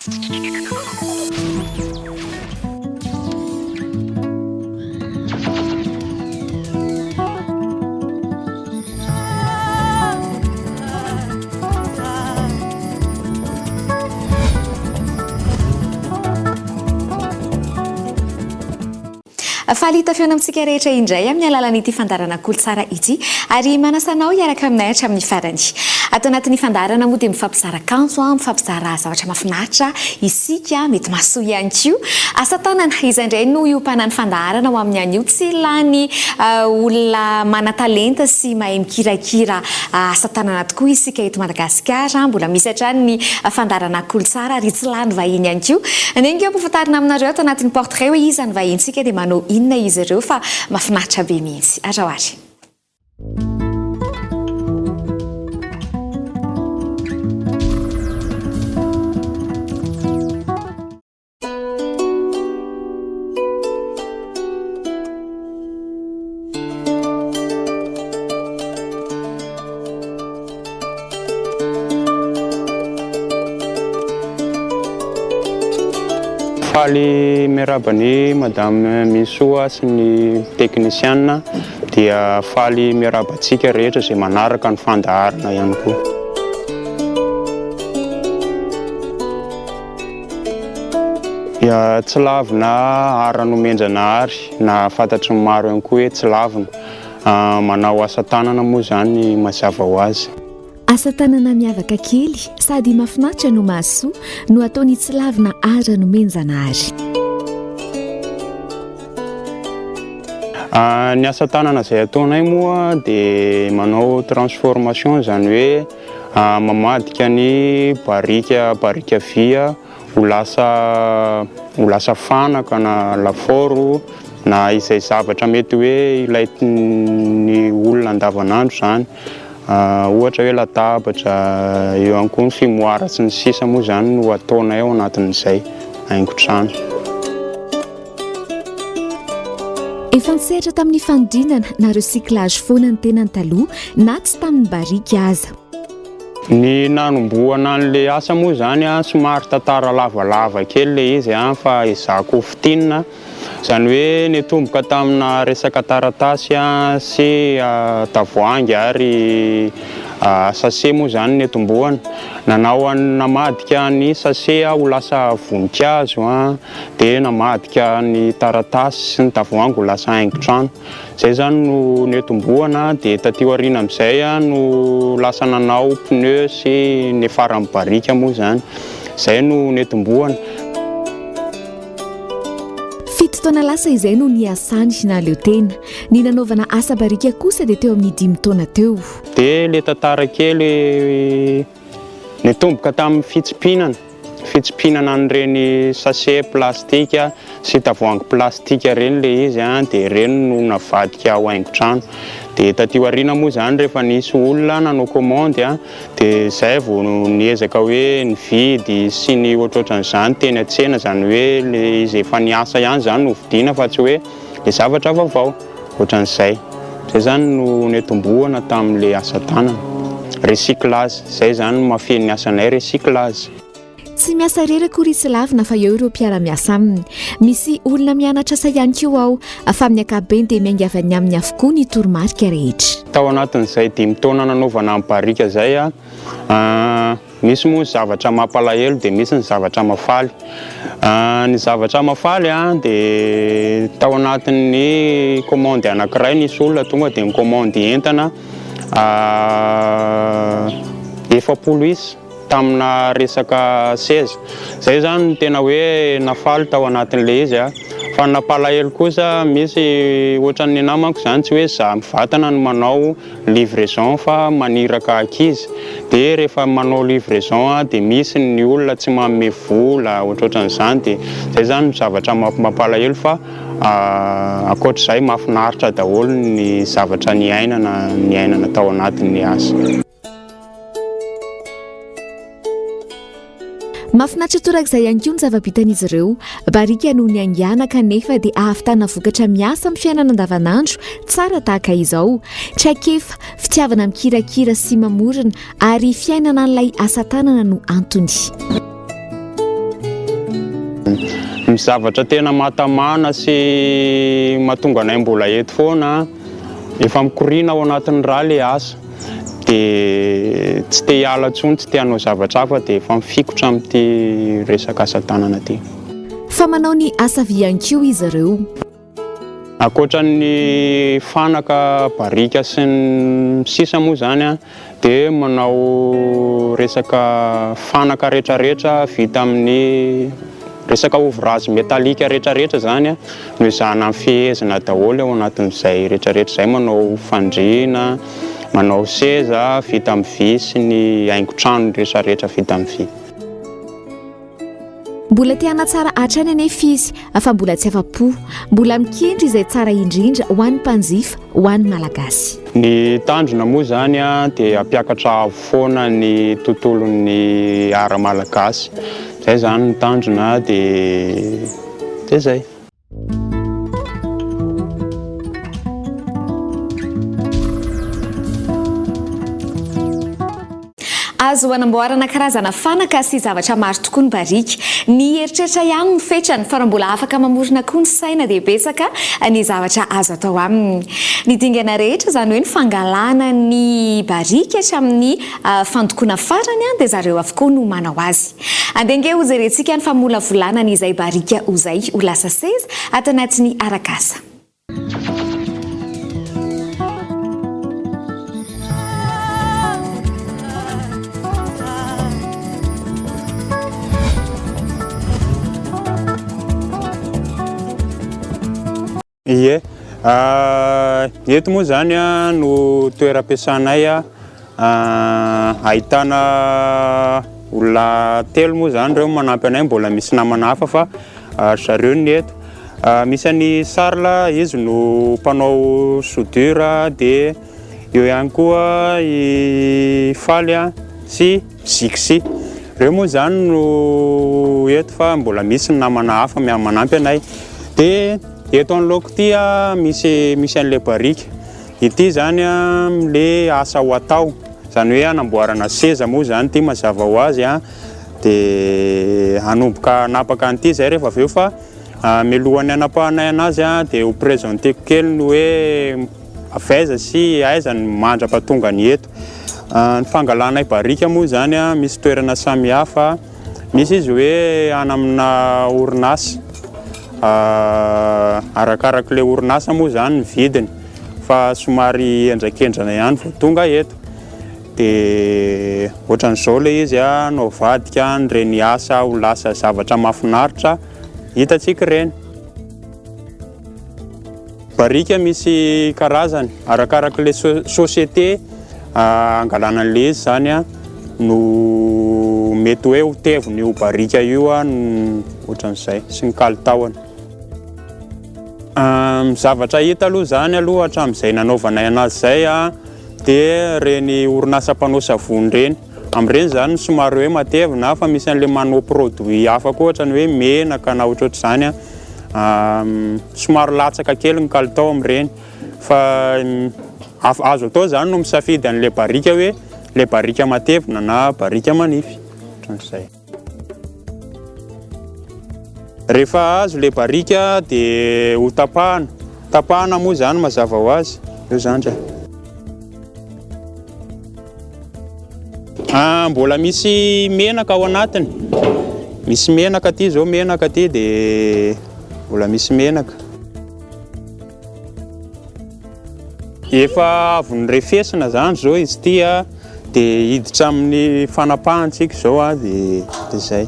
Faly hita feona amintsika rehetra indray amin'ny alalan'ity fandaharana Kolotsara ity ary manasa anao hiaraka aminay hatramin'ny farany. Ato anatin'ny fandaharana moa dia mifampizara kanto, mifampizara zavatra mahafinaritra isika, mety mahasoa ihany koa. Asa tanana, izay indray no hiompanan'ny fandaharana ho amin'ny anio. Tsy lany olona manan-talenta sy mahay mikirakira asa tanana tokoa isika eto Madagasikara. Mbola misy hatrany ny fandaharana Kolotsara ary tsy lany vahiny ihany koa. Andeha ampahafantarina aminareo ato anatin'ny portrait hoe iza ny vahintsika dia manao inona izy ireo fa mahafinaritra be mihitsy. Araho ary. Faly miarahaba an'i Madame Misoa sy ny teknisiana dia faly miarahaba antsika rehetra izay manaraka ny fandaharana ihany koa. Dia tsy lavina ara nomen-janahary na fantatry ny maro ihany koa hoe tsy lavina. Manao asa tanana moa izany mazava ho azy. Asa tanana miavaka kely sady mahafinaritra no mahasoa no ataon'i Tsilavina Ara Nomenjanahary. Ny asa tanana izay ataonay moa dia manao transformation izany hoe mamadika ny barika barika vy ho lasa ho lasa fanaka na lafaoro na izay zavatra mety hoe ilain'ny olona andavanandro izany, ohatra hoe latabatra, eo ihany koa ny fimoara sy ny sisa moa izany no ataonay ao anatin'izay haingon-trano. Efa nisehatra tamin'ny fanodinana na recyclage foana ny tenany taloha na tsy tamin'ny barika aza. Ny nanombohana an'ilay asa moa izany somary tantara lavalava kely ilay izy fa ezahako ho fintinina. Izany hoe nitomboka tamina resaka taratasy sy tavoahangy ary sachet moa izany nitombohana. Nanao namadika ny sachet aho ho lasa voninkazo dia namadika ny taratasy sy ny tavoahangy ho lasa haingon-trano. Zay zany no nitomboana dia taty aoriana amin'izay no lasa nanao pneu sy ny faran'ny barika moa zany. Zay no nitomboana. Fito taona lasa izay no niasany nahaleo tena. Ny nanaovana asa barika kosa dia teo amin'ny dimy taona teo. Dia le tantara kely nitomboka tamin'ny fitsimpinana. Fitsimpinana an'ireny sachet plastika sy tavoahangy plastika ireny ilay izy dia ireny no navadika ho haingon-trano. Dia taty aoriana moa izany rehefa nisy olona nanao commande dia izay vao niezaka hoe nividy sy ny ohatrohatran'izany teny an-tsena, izany hoe ilay izy efa niasa ihany izany no vidiana fa tsy hoe ilay zavatra vaovao. Ohatran'izay. Izay izany no nitomboana tamin'ilay asa tanana. Recyclage, izay izany no mahafehy ny asanay, recyclage. Tsy miasa irery akory i Tsilavina fa eo ireo mpiara-miasa aminy. Misy olona mianatra asa ihany koa ao, fa amin'ny ankapobeny dia miainga avy any aminy avokoa ny toromarika rehetra. Tao anatin'izay dimy taona nanaovana ny barika izay, Misy moa ny zavatra mampalahelo dia misy ny zavatra mahafaly. Ny zavatra mahafaly dia tao anatin'ny commande anankiray nisy olona tonga dia ni-commande entana 40 isa tamina resaka seza. Izay izany no tena hoe nahafaly tao anatin'ilay izy. Fa ny nampalahelo kosa misy ohatran'ny ny ahy manko izany tsy hoe izaho mivantana no manao livraison fa maniraka ankizy de rehefa manao livraison de misy ny olona tsy manome vola ohatrohatran'izany de zay zany no zavatra mampalahelo fa ankoatr'izay mahafinaritra daholo ny zavatra niainana niainana tao anatin'ny asa. Mahafinaritra torak'izay ihany koa ny zava-bitan'izy ireo. Barika no niaingàna kanefa dia ahavitana vokatra miasa amin'ny fiainana andavanandro tsara tahaka izao. Traikefa, fitiavana mikirakira sy mamorona ary fiainana an'ilay asa tanana no antony. Ny zavatra tena mahatamana sy mahatonga anay mbola eto foana, efa mikoriana ao anatin'ny rà ilay asa, dia tsy te hiala intsony, tsy te hanao zavatra hafa dia efa mifikitra amin'ity resaka asa tanana ity. Fa manao ny asa vy ihany koa izy ireo. Ankoatra ny fanaka barika sy ny sisa moa izany dia manao resaka fanaka rehetrarehetra vita amin'ny resaka ouvrage métallique rehetrarehetra izany no ezahana fehezina daholo ao anatin'izay rehetrarehetra izay, manao fandriana, manao seza vita amin'ny vy sy ny haingon-trano rehetrarehetra vita amin'ny vy. Mbola te hanatsara hatrany anefa izy fa mbola tsy afa-po. Mbola mikendry izay tsara indrindra ho an'ny mpanjifa, ho an'ny Malagasy. Ny tanjona moa izany dia hampiakatra avo foana ny tontolon'ny art malagasy. Izay izany ny tanjona dia dia izay. Azo anamboarana karazana fanaka sy zavatra maro tokoa ny barika. Ny eritreritra ihany no fetrany fa raha mbola afaka mamorona koa ny saina dia betsaka ny zavatra azo atao aminy. Ny dingana rehetra, izany hoe ny fangalana ny barika hatramin'ny fandokoana farany dia zareo avokoa no manao azy. Andeha ange hojerentsika ny famolavolana ny izay barika ho izay ho lasa seza ato anatin'ny arak'asa. Ie, eto moa izany no toeram-piasanay ahitana olona telo moa izany ireo manampy anay, mbola misy namana hafa fa ry zareo no eto. Misy an'i Charles, izy no mpanao soudure, dia eo ihany koa i Faly sy Zixi. Ireo moa izany no eto fa mbola misy ny namana hafa manampy anay. Dia eto anoloako ity misy misy an'ilay barika. Ity izany ilay asa ho atao, izany hoe hanamboarana seza moa izany ity mazava ho azy. Dia hanomboka hanapaka an'ity izay rehefa avy eo fa mialohan'ny hanapahanay anazy dia ho présenter-ko kely ny hoe Avy aiza sy aiza ny mandra-pahatonga ny eto? Ny fangalanay barika moa izany misy toerana samihafa. Misy izy hoe any amina orinasa. Arakarak'ilay orinasa moa izany ny vidiny fa somary henjakenjana ihany vao tonga eto. Dia ohatran'izao ilay izy no avadika an'ireny asa ho lasa zavatra mahafinaritra hitantsika ireny. Barika misy karazany, arakarak'ilay société angalana an'ilay izy zany no mety hoe ho tevin'io barika io ohatran'izay sy ny kalitaony. Ny zavatra hita aloha zany aloha hatramin'izay nanaovanay anazy izay dia ireny orinasa mpanao savony ireny, amin'ireny zany somary hoe matevina fa misy an'ilay manao produit hafa koa ohatran'ny hoe menaka na ohatrohatr'izany. Somary latsaka kely ny kalitao amin'ireny fa azo atao izany no misafidy an'ilay barika hoe ilay barika matevina na barika manify, ohatran'izay. Rehefa azo ilay barika dia ho tapahana, tapahana moa izany mazava ho azy, eo zandry a. Ah, mbola misy menaka ao anatiny. Misy menaka aty zao, menaka aty dia mbola misy menaka. Efa avy norefesina zany zao izy ity a, dia hiditra amin'ny fanapahantsika izao a, dia izay.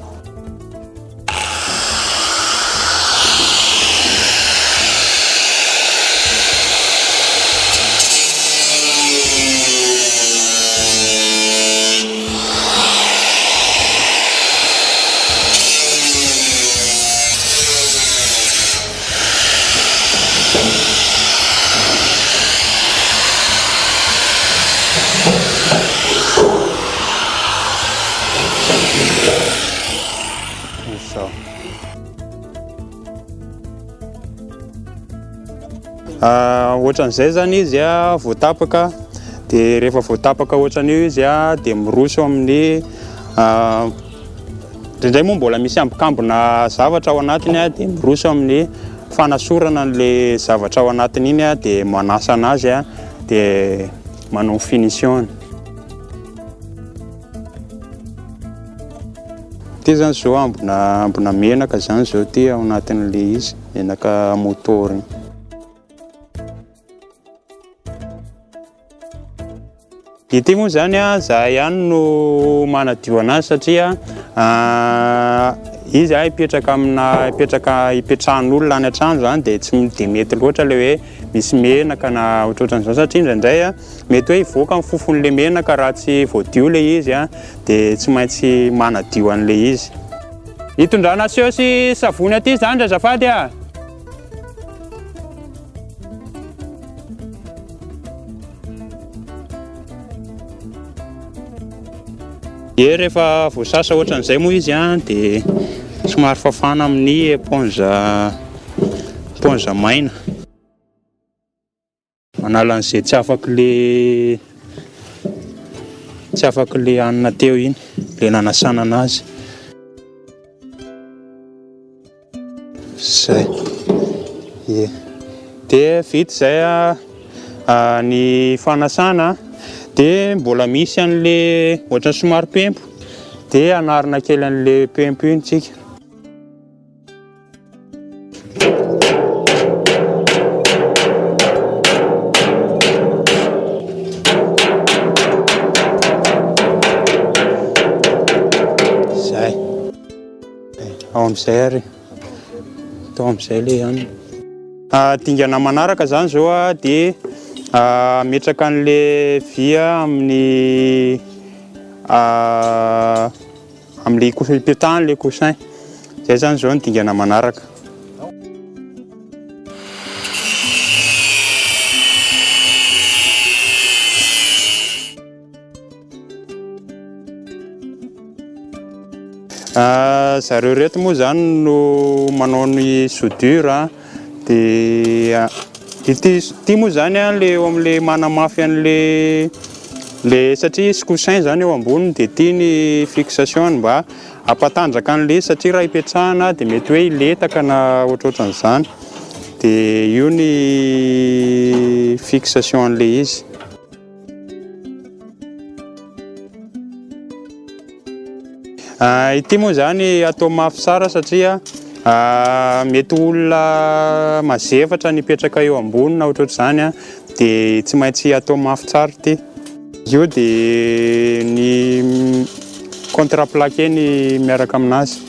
Izao. Ah, ohatran'izay zany izy a, voatapaka, dia rehefa voatapaka ohatran'io izy a, dia miroso amin'ny ah, Indraindray moa mbola misy ambokambona zavatra ao anatiny dia miroso amin'ny fanasorana an'ilay zavatra ao anatiny iny dia manasa anazy dia manao finition-ny. Ity zany zao ambina ambina menaka zany zao ity ao anatin'ilay izy, menaka moto regny. Ity moa zany a, za ihany no manadio anazy satria izy a hipetraka amina hipetraka hipetrahan'olona any an-trano zany dia tsy dia mety loatra ilay hoe misy menaka na ohatrohatran'izany satria indraindray a mety hoe hivoaka ny fofon'ilay menaka raha tsy voadio ilay izy a, dia tsy maintsy manadio an'ilay izy. Hitondrana seau sy savony aty zandry azafady a! Ie, rehefa voasasa ohatran'izay moa izy an, dia somary fafana amin'ny éponge éponge maina. Manala an'izay tsy afaka le tsy afaka le hanina teo iny, le nanasana anazy. Zay. Ie. Dia vita izay ny fanasana dia mbola misy an'le ohatran'ny somary pempo dia anarina kely an'le pempo iny tsika. Zay. Ao amin'izay ary. Atao amin'izay ilay hanina. Dingana manaraka izany izao dia ametraka an'ilay vy amin'ny amin'ilay coussin ipetahana ilay coussin. Izay izany izao ny dingana manaraka. Zareo ireto moa izany no manao ny soudure dia ity ity moa izany a le eo amin'le manamafy an'le le satria hisy coussin izany eo amboniny dia ity ny fixation-ny mba hampatanjaka an'le izy satria raha ipetrahana dia mety hoe hiletaka na ohatrohatran'izany dia io ny fixation an'le izy. Ity moa izany atao mafy tsara satria mety olona mazefatra ny hipetraka eo ambony na ohatrohatr'izany dia tsy maintsy atao mafy tsara ity. Io dia ny contreplaqué ny miaraka aminazy.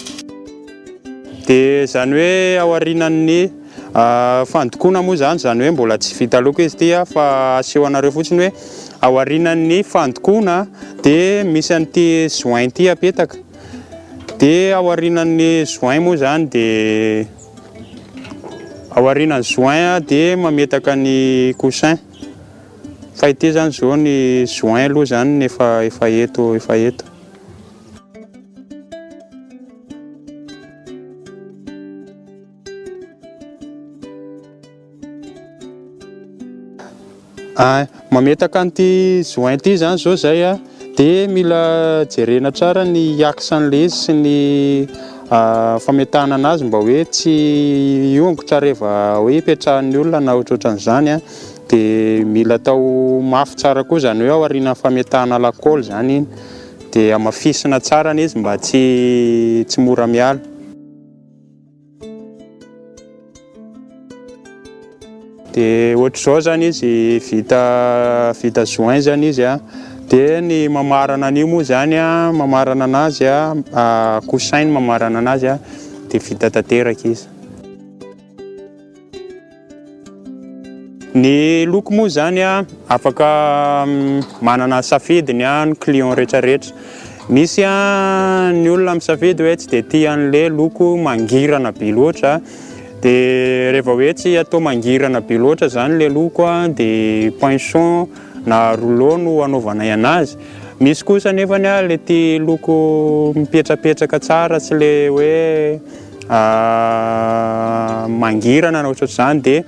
Dia izany hoe aorianan'ny Fandokoana moa izany, izany hoe mbola tsy vita loko izy ity fa aseho anareo fotsiny hoe aorianan'ny fandokoana dia misy an'ity joint ity apetaka. Dia aorianan'ny joint moa izany dia aorianan'ny joint dia mametaka ny coussin. Fa ity izany izao ny joint aloha izany efa efa eto efa eto. Mametaka an'ity joint ity izany izao izay a, dia mila jerena tsara ny axe an'ilay izy sy ny fametahana anazy mba hoe tsy hiongotra rehefa hoe ipetrahan'ny olona na ohatrohatran'izany a, dia mila atao mafy tsara koa izany hoe aorianan'ny fametahana lakôly izany iny, dia hamafisina tsara ny izy mba tsy tsy mora miala. Dia ohatr'izao zany izy vita vita joint zany izy a, dia ny mamarana an'io moa zany a, mamarana anazy a, coussin no mamarana anazy a, dia vita tanteraka izy. Ny loko moa zany a, afaka manana ny safidiny a ny client rehetra rehetra. Misy a ny olona misafidy hoe tsy dia tia an'le loko mangirana be loatra, dia rehefa hoe tsy atao mangirana be loatra zany le loko a, dia pinceau na rouleau no anaovanay anazy. Misy kosa nefany a le tia loko mipetrapetraka tsara tsy le hoe mangirana na ohatrohatr'izany dia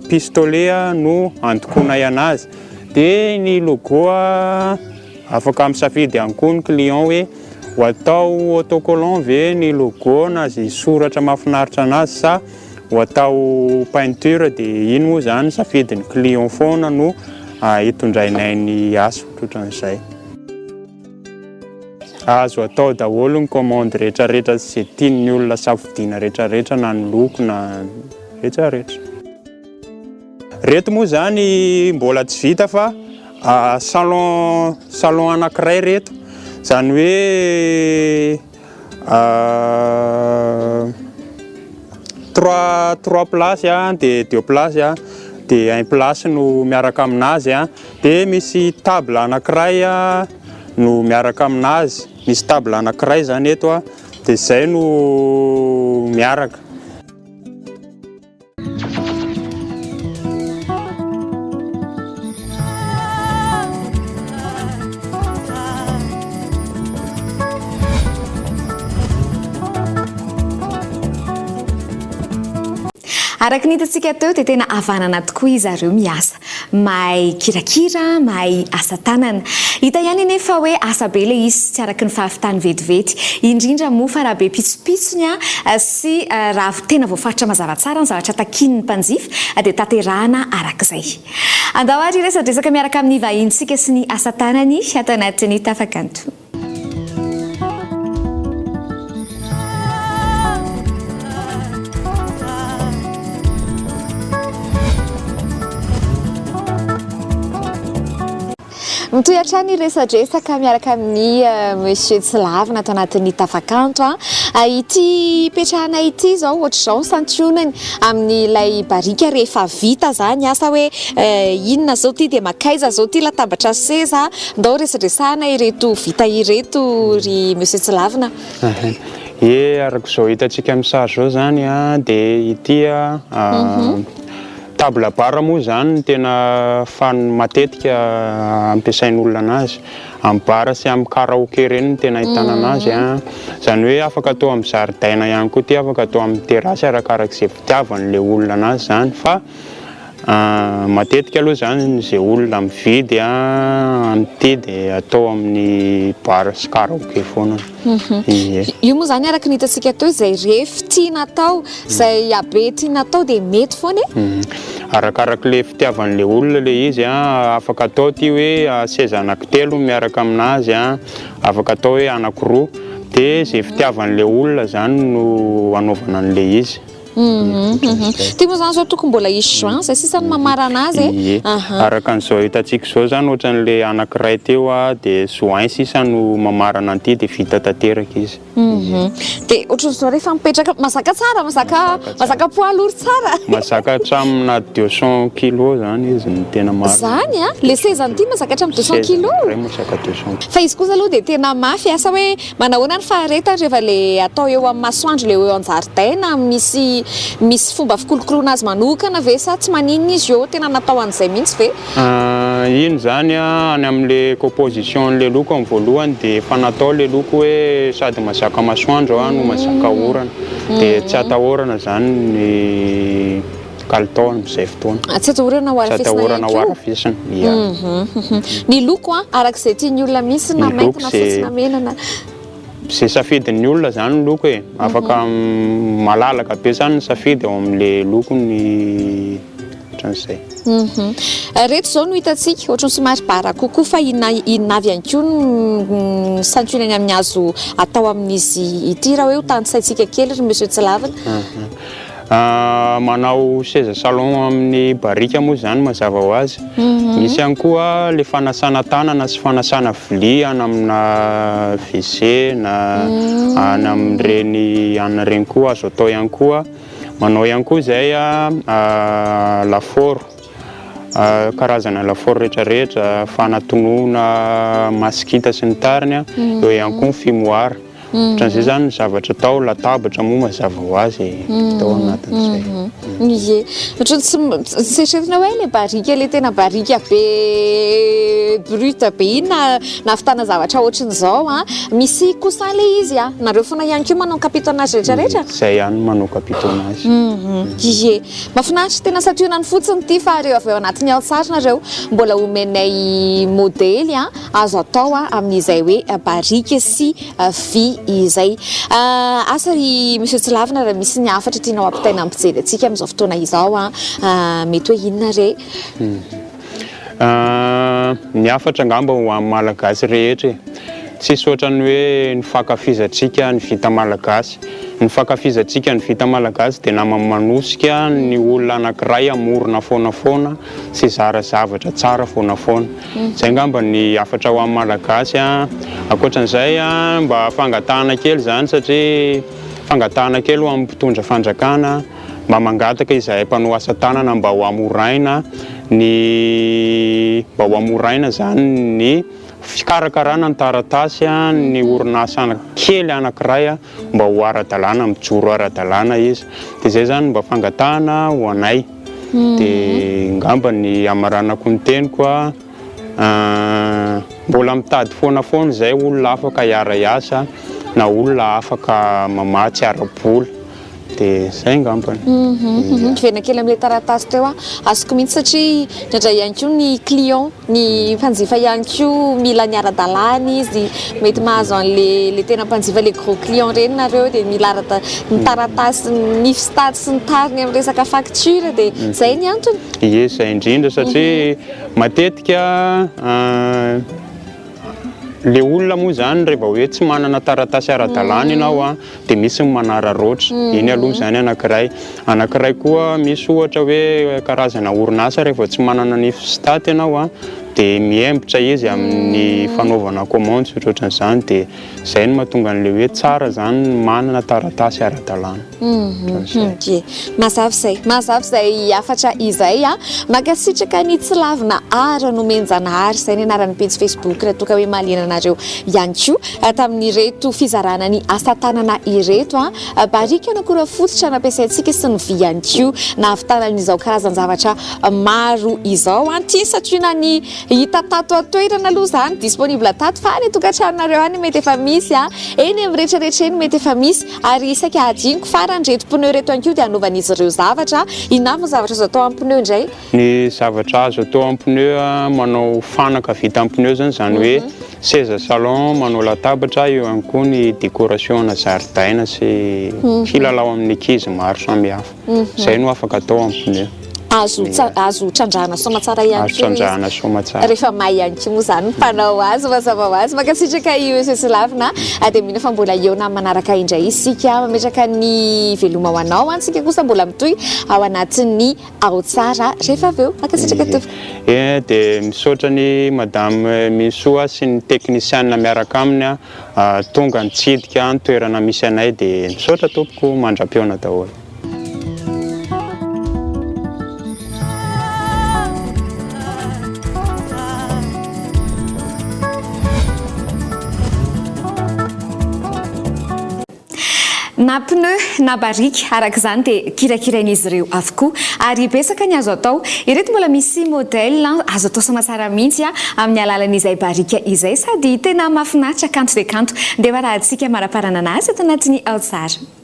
pistolet no andokoanay anazy. Dia ny logo afaka misafidy ihany koa ny client hoe Ho atao autocollant ve ny logo na izay soratra mahafinaritra anazy sa ho atao peinture dia iny moa izany safidin'ny client foana no hitondrainay ny asa ohatrohatran'izay. Azo atao daholo ny commande rehetrarehetra sy izay tian'ny olona safidiana rehetrarehetra na ny loko na rehetrarehetra. Reto moa zany mbola tsy vita fa salon salon anankiray reto, zany hoe trois trois places de deux places de un place no miaraka aminazy de misy table anankiray no miaraka aminazy, misy table anankiray zany eto de zay no miaraka. Araka ny hitantsika teo dia tena havanana tokoa izareo miasa. Mahay kirakira, mahay asa tanana. Hita ihany anefa hoe asa be ilay izy tsy araky ny fahavitany vetivety. Indrindra moa fa raha be pitsopitsony sy raha tena voafaritra mazava tsara ny zavatra takian'ny mpanjifa dia tanterahana arak'izay. Andao ary hiresadresaka miaraka amin'ny vahinintsika sy ny asa tanany ato anatin'ny Tafakanto. Mitohy hatrany ny resadresaka miaraka amin'ny euh, Monsieur Tsilavina ato anatin'ny Tafakanto. Ah, ity ipetrahana ity izao ohatr'izao ny santionany amin'ilay barika rehefa vita izany asa hoe euh, inona izao ity dia makaiza izao ity latabatra seza Ndao resadresahana ireto vita ireto ry Monsieur Tsilavina. Ie, araka izao hitantsika amin'ny sary izao izany dia ity table bar moa izany no tena fan matetika ampiasain'olona anazy. Amin'ny bar sy amin'ny karaoke ireny no tena ahitana anazy. Izany hoe afaka atao amin'ny zaridaina ihany koa ity, afaka atao amin'ny terrasse arakarak'izay fitiavan'ilay olona anazy izany fa Matetika aloha izany izay olona mividy an'ity dia atao amin'ny bar sy karaoke foana. Ie. Io moa izany araka ny hitantsika teo izay refy tiana atao, izay habe tiana atao dia mety foana e. Arakarak'ilay fitiavan'ilay olona ilay izy, afaka atao ity hoe seza anankitelo miaraka aminazy, afaka atao hoe anankiroa, dia izay fitiavan'ilay olona izany no anaovana an'ilay izy. Ty moa zany zao tokony mbola hisy juin zay sisa no mamarana azy e. Ie. Araka an'izao hitantsika izao zany ohatran'le anankiray teo a dia juin sisa no mamarana an'ity dia vita tanteraka izy. Dia ohatran'izao rehefa mipetraka mazaka tsara, mazaka mazaka poids lourd tsara. Mazaka hatramina deux cent kilos zany izy ny tena marina. Zany a? Le sezan'ity mazaka hatramin'ny deux cent kilos? Seza anankiray mazaka deux cent. Fa izy kosa aloha dia tena mafy asa hoe Manahoana ny faharetany rehefa le atao eo amin'ny masoandro le eo an-jaridaina? Misy misy fomba fikolokoloana azy manokana ve sa tsy maninona izy eo? Tena natao an'izay mihitsy ve? Iny izany any amin'le composition an'le loko amin'ny voalohany dia efa natao le loko hoe sady mazaka masoandro no mazaka orana dia tsy atahorana izany ny kalitao amin'izay fotoana. Tsy atahorana ho Tsy arafesina atahorana ihany ho koa. arafesina, ia. Ny loko an, araka izay tian'ny olona mihitsy na Ny mainty loko na fotsy izay na mena na. Izay safidin'ny olona izany ny loko e. Afaka malalaka be izany ny safidy ao amin'ilay loko ny ohatran'izay. Ireto izao no hitantsika, ohatran'ny somary bara kokoa fa inona inona avy ihany koa no santionany amin'ny azo atao amin'izy ity raha hoe ho tanisaintsika kely ry Monsieur Tsilavina. Manao seza salon amin'ny barika moa izany mazava ho azy. Misy ihany koa le fanasana tanana sy fanasana vilia any amina WC na any amin'ireny anona ireny koa azo atao ihany koa. Manao ihany koa izay lafaoro, karazana lafaoro rehetrarehetra, fanatonoana masikita sy ny tariny, eo ihany koa ny fumoir. Ohatran'izay zany ny zavatra atao, latabatra moa mazava ho azy tao anatin'izay. Ie, ohatran'ny tsy tsy eritreretina hoe ilay barika ilay tena barika be brut be iny na nahavitana zavatra ohatran'izao an. Misy coussin ilay izy an, nareo foana ihany koa manao capitonnage rehetra rehetra? Zay ihany no manao capitonnage. Ie, mahafinaritra, tena santionany fotsiny ity fa reo avy ao anatin'ny ao tsara nareo mbola omenay modely an. Azo atao amin'izay hoe barika sy vy izay. Asa ry Monsieur Tsilavina raha misy ny hafatra tianao ampitaina amin'ny mpijery antsika amin'izao fotoana izao, mety hoe inona re? Ny hafatra angamba ho an'ny Malagasy rehetra e! Tsisy ohatran'ny hoe ny fankafizantsika ny vita malagasy. Ny fankafizantsika ny vita malagasy dia namany manosika ny olona anankiray hamorona foana foana sy hizara zavatra tsara foana foana. Izay angamba ny hafatra ho an'ny Malagasy a. Ankoatran'izay a, mba fangatahana kely izany satria fangatahana kely ho an'ny mpitondra fanjakana, mba mangataka izahay mpanao asa tanana mba ho hamoraina ny mba ho hamoraina izany ny fikarakarana ny taratasy ny orinasa kely anankiray mba ho ara-dalàna, mijoro ara-dalàna izy. Dia izay izany mba fangatahana ho anay. Dia ngamba ny hamaranako ny teniko a, mbola mitady foana foana izay olona afaka hiara-hiasa na olona afaka mamatsy ara-bola. Dia izay angambany. Miverina kely amin'ilay taratasy teo aho, azoko mihitsy satria indraindray ihany koa ny client, ny mpanjifa ihany koa mila ny ara-dalàna izy, mety mahazo an'ilay ilay tena mpanjifa ilay gros client ireny nareo dia mila ara-da- ny taratasy ny fitady sy ny tariny amin'ny resaka facture dia izay ny antony. Ie, izay indrindra satria matetika Le olona moa zany rehefa hoe tsy manana taratasy ara-dalàna ianao a, dia misy ny manararaotra, iny aloha zany anankiray. Anankiray koa misy ohatra hoe karazana orinasa rehefa tsy manana ny stat ianao a, dia miembotra izy amin'ny fanaovana commande sy ohatrohatran'izany, dia zay no mahatonga an'le hoe tsara zany ny manana taratasy ara-dalàna. Ie, mazava izay, mazava izay hafatra izay a. Mankasitraka ny Tsilavina Art Nomenjanahary, izay ny anaran'ny pejy Facebook raha toa ka hoe mahaliana anareo ihany koa tamin'ireto fizarana ny asa tanana ireto a. Barika no akora fototra nampiasaintsika sy ny vy ihany koa nahavitana an'izao karazan-javatra maro izao a. Ity santionany hita tato an-toerana aloha izany, disponible tato fa any an-tokantranonareo any mety efa misy a. Eny amin'ny rehetrarehetra eny mety efa misy. Ary saika hadinoko farany ireto pneu ireto ihany koa dia hanaovan'izy ireo zavatra. Inona avy ny zavatra azo atao amin'ny pneu indray? Ny zavatra azo atao amin'ny pneu, manao fanaka vita amin'ny pneu zany, izany hoe seza salon, manao latabatra, eo ihany koa ny décoration ana zaridaina sy kilalao amin'ny ankizy maro samihafa. Izay no afaka atao amin'ny pneu. Azo azo trandrahana soamatsara ihany koa izy. Azo trandrahana soamatsara. Rehefa mahay ihany koa moa izany ny mpanao azy mazava ho azy. Mankasitraka i Monsieur Tsilavina. Dia mino fa mbola hihaona amin'ny manaraka indray isika. Mametraka ny veloma ho anao. Antsika kosa mbola mitohy ao anatin'ny Ao Tsara rehefa avy eo. Mankasitraka tompoko. Eh dia misaotra an'i Madame Misoa sy ny teknisianina miaraka aminy tonga nitsidika ny toerana misy anay dia misaotra tompoko mandra-pihaona daholo. Na pneu na barrique araka izany dia kirakirain'izy ireo avokoa ary betsaka ny azo atao. Ireto mbola misy modèle azo atao soamatsara mihitsy amin'ny alalan'izay barrique izay sady tena mahafinaritra kanto dia kanto. Ndeha ho arahantsika maraparanana azy ato anatin'ny Ao Tsara.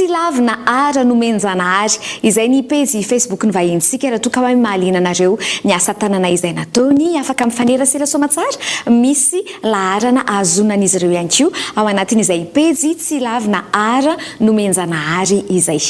Tsilavina Art Nomenjanahary izay ny pejy Facebook-n'ny vahinintsika raha toa ka hoe mahaliana anareo ny asa tanana izay nataony. Afaka mifanerasera soamatsara, misy laharana ahazoana an'izy ireo ihany koa ao anatin'izay pejy Tsilavina Art Nomenjanahary izay.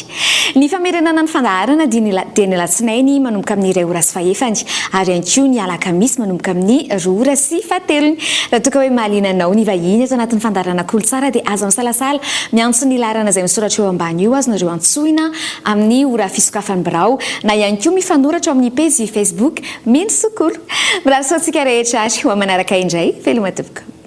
Ny famerenana ny fandaharana dia ny dia ny alatsinainy manomboka amin'ny iray ora sy fahefany ary ihany koa ny alakamisy manomboka amin'ny roa ora sy fahatelony. Raha toa ka hoe mahaliana anao ny vahiny ato anatin'ny fandaharana Kolotsara dia aza misalasala miantso ny laharana izay misoratra eo ambany io, azonareo antsoina amin'ny ora fisokafan'ny birao na ihany koa mifanoratra ao amin'ny pejy Facebook Mino Sokolo. Mirary soa antsika rehetra ary ho amin'ny manaraka indray. Veloma tompoko.